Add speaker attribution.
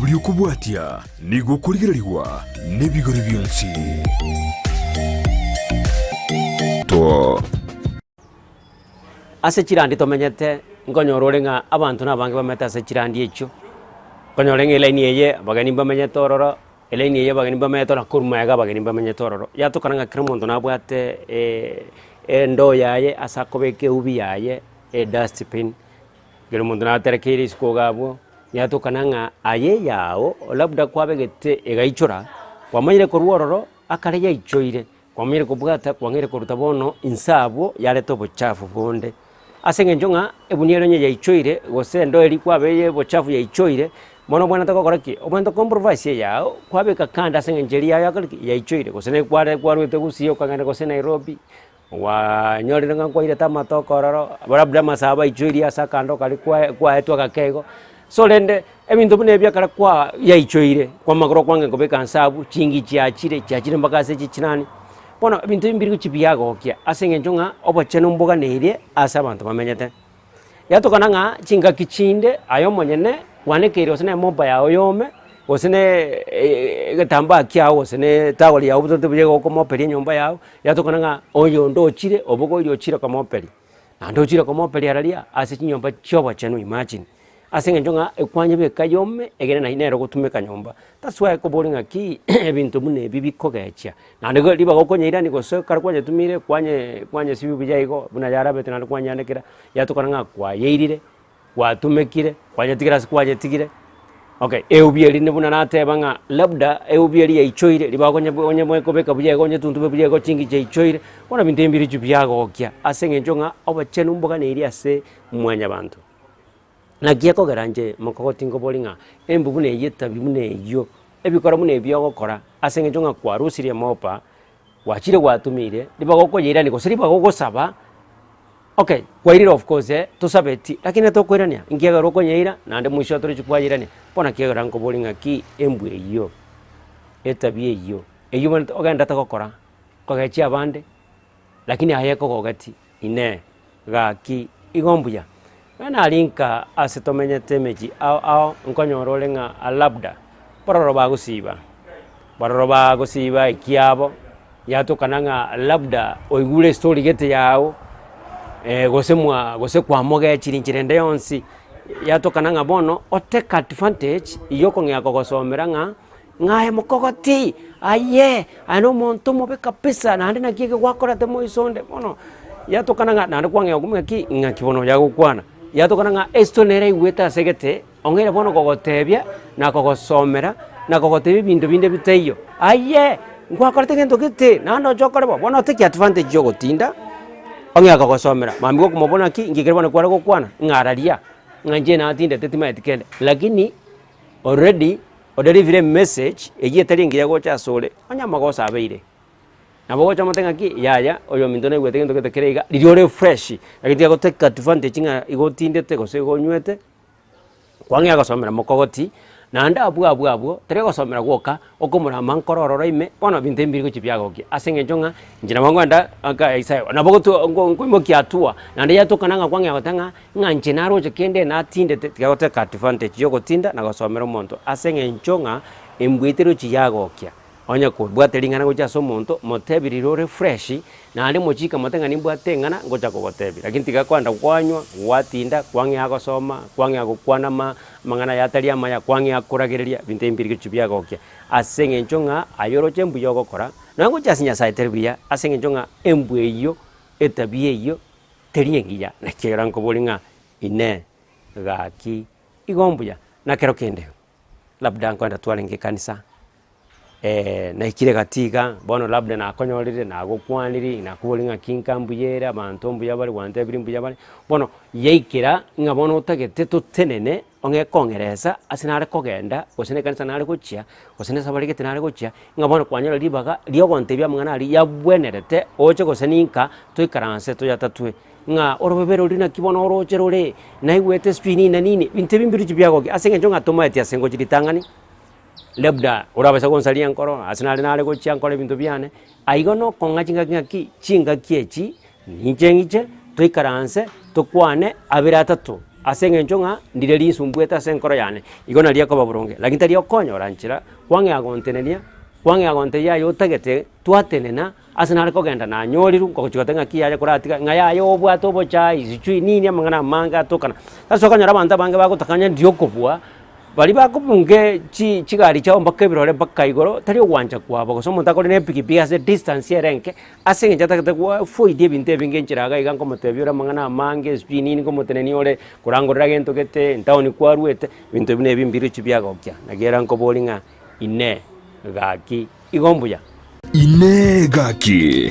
Speaker 1: Omoroberi okobwatia nigo okorigererigwa nebigori bionsi. To.
Speaker 2: Ase chirandi tomenyete, nkonyora ore ng'a abanto nabange bamenyete ase chirandi echio, okonyora ng'a elaini eye abageni mbamenyete ororo, elaini eye abageni mbamenyete ororo, korwa magega abageni mbamenyete ororo. Yatokana ng'a kera omonto nabwate endoo yaye ase akobeka eubi yaye, edustbin, Ekero omonto naterekeire isiko iga abwo, yatokana ng'a aye eyao labda kwabegete egaichora, kwamanyire korwa ororo akare yaichoire, kwamanyire kobwata kwang'eire koruta bono inse abwo yareta obochafu bonde. Ase eng'encho ng'a egunia ere onye yaichoire gose endoo eria kwabeire obochafu yaichoire, bono obwenerete gokora ki? Obwenerete koimprovise eyao kwabeka kando ase eng'encho eria yaye yakora ki? Yaichoire. Gose ne kware kwarwete gusii okagenda gose Nairobi. Gwanyorire ng'a nkwairete amatoke ororo, labda amasabo aichoirie ase akando karia kwae kwaetwe agake igo. So rende, ebinto buna ebi ekero kwa yaichoire, kwamagoro kwange kobeka nse abwo, chingi chiachire, chiachire mpaka ase chichinani. Bono ebinto ebi mbiri gochia biagokia ase eng'encho ng'a obochenu mboganeirie ase abanto bamenyete. Yatokana ng'a chingaki chinde aye omonyene kwanekeire gose na emoba yago yome, gose na egetambaa kiago gose na etowel yago obutorete buya igo okomoperia enyomba yago, yatokana ng'a oyonde ochire obogoria ochire komoperia, naende ochire komoperia araria ase chinyomba chia obochenu imagine. Ase eng'encho ng'a ekwanyebeka yome egere naye nere ogotumeka nyomba. That's why ekoboria ng'aki ebinto buna ebi bikogechia, naende igo ribaga okonyeirania gose ekero kwanyetumire kwanye kwanyesibia buya igo buna yarabete naende kwanyeanekera, yatokana ng'a kwayeirire, gwatumekire, kwanyetigire ase kwanyetigire, okay eubi eria ni buna nateba ng'a labda eubi eria yaichoire ribaga onye onye kobeka buya igo onyetuntube buya igo chingi chiaichoire, bono ebinto ebi mbirichio biagokia ase eng'encho ng'a obochenu mboganeiri ase mwanyabanto. Naki ekogera inche mokogoti nkobori ng'a embu buna eyio etabi buna eyio, ebikora buna ebi ogokora ase eng'encho ng'a kwarusirie emopa, gwachire gwatumiire, ribaga okoyeirania gose ribaga ogosaba, okay kwairire of course eh, tosabeti, lakini tokoirania, inki ekero okonyeira naende mwisho atorochi kwayeirania. Bono naki ekero nkobori ng'aki embwa eyio, etabi eyio, eyio bono ogenderete gokora, kogechia abande, lakini aye ekogogeti. Inee! Gaki, igo mbuya? Nonya nari nka ase tomenyete emechie ao ao, nkonyora ore ng'a labda bororo bagosiba, bororo bagosiba ekiabo, yatokana ng'a labda oigure estory gete yago, gose mwa gose kwamogechiri nchera ende yonsi, yatokana ng'a bono otake advantage ya okong'ea kogosomera ng'a. Ng'a aye mokogoti, aye, aye nomonto omobe kabisa, naende naki eke gwakorete moiso onde bono, yatokana ng'a naende kwang'ea gokumia ng'aki, ng'aki bono oyo agokwana. Yatokana ng'a esito nere aigwete ase egete, ong'eire bono kogotebia, na kogosomera, na kogotebia ebinto binde bitaiyo. Aye, ngwakorete gento gete, naende oche okore bo, bono otake advantage ya ogotinda, ong'ea kogosomera. Mambia gokomobora naki, nki ekere bono kware gokwana, ng'a araria, ng'a inche natindete timaeti kende, lakini. Already odelivire emessage eyio etari engiya gocha asore, onye amagoso abeire, nabo ogocha omote ng'aki yaya oyominto naigwete gento gete kere iga, riria ore fresh, lakini tiga gotake advantage ng'a igo otindete gose igo onywete, kwang'ea gosomera mokogoti, naende abwo abwo abwo, tari ogosomera gwoka, okomorama nkoro ororo ime, bono ebinto ebi mbiri gochia biagokia ase eng'encho ng'a inche nabo nkoenda aka esayo nabo gotwa nko nkoimokia hatua, naende yatokana ng'a kwang'ea goteba ng'a. Ng'a inche naroche kende natindete, tiga gotake advantage y'ogotinda na gosomera omonto ase eng'encho ng'a embwa eterochi yagokia. Onye kobwate ring'ana gochia ase omonto, motebi riria ore fresh, naende mochike mote ng'a nimbwate eng'ana ngocha kogotebia. Lakini tiga kwenda kwanywa, gwatinda, kwang'ea gosoma, kwang'ea gokwana ama amang'ana aya atari amaya, kwang'ea koragereria, ebinto ebi mbiri gochia biagokia. Ase eng'encho ng'a aye oroche mbuya ogokora, nonya gochia ase Nyasaye tari buya, ase eng'encho ng'a embwa eyio, etabia eyio. Teri engiya, naki ekero nkoboria ng'a Inee, gaki igo mbuya? Na kero kende, labda nkoenda twarenge ekanisa, naikire gati iga, bono labda nakonyorire, nagokwaniri, nakoboria ng'aki nka mbuya ere, abanto mbuya bare, gwantebirie mbuya bare, bono yaikera ng'a bono otagete totenene ong'e kong'eresa ase nare kogenda, gose na ekanisa nare gochia, gose na esabari gete nare gochia, ng'a bono kwanyora ribaga riogontebia amang'ana aria yabwenerete oche gose ninka toikaranse toyatatwe, ng'a orobebe roria naki bono oroche rore, naigwete sijui nini na nini, binto ebi mbirochio biagokia ase eng'encho ng'a tomaeti ase ngochia ritang'ani, labda orabasa gonsaria enkoro ase nare nare gochia nkore ebinto biane, aiga nokong'a chingaki ng'aki, chingaki echi, ninche ng'iche, toikaranse, tokwane abere atato. Ase eng'encho ng'a ndire rinsumbuete ase enkoro yane, igo nario ekoba boronge. Lakini tari okonyora nchera, kwang'ea gontenenia, kwang'ea gontebia aye otagete twatenena, ase nare kogenda nanyorirwe, nkogochia goteba ng'aki yaye koratiga, ng'a yaya obwate obochai, sijui nini amang'ana amange atokana. Sasa okonyora abanto abange bagotaka onye ndiri okobua, baria bakobunga chi chigari chiabo mpaka ebirore mpaka igoro, tari ogwancha kwabo, gose omonto akore na epikipiki ase distance ere enke, Ase engencho atagete goafoidia ebinto ebinge enchera iga iga nkomotebia ore amang'ana amange sijui nini nkomotenenia ore korangorera gento gete entaoni kwarwete, ebinto buna ebi mbirochio biagokia. Naki ere nkoboria ng'a inee gaki igo mbuya?
Speaker 1: Inee gaki!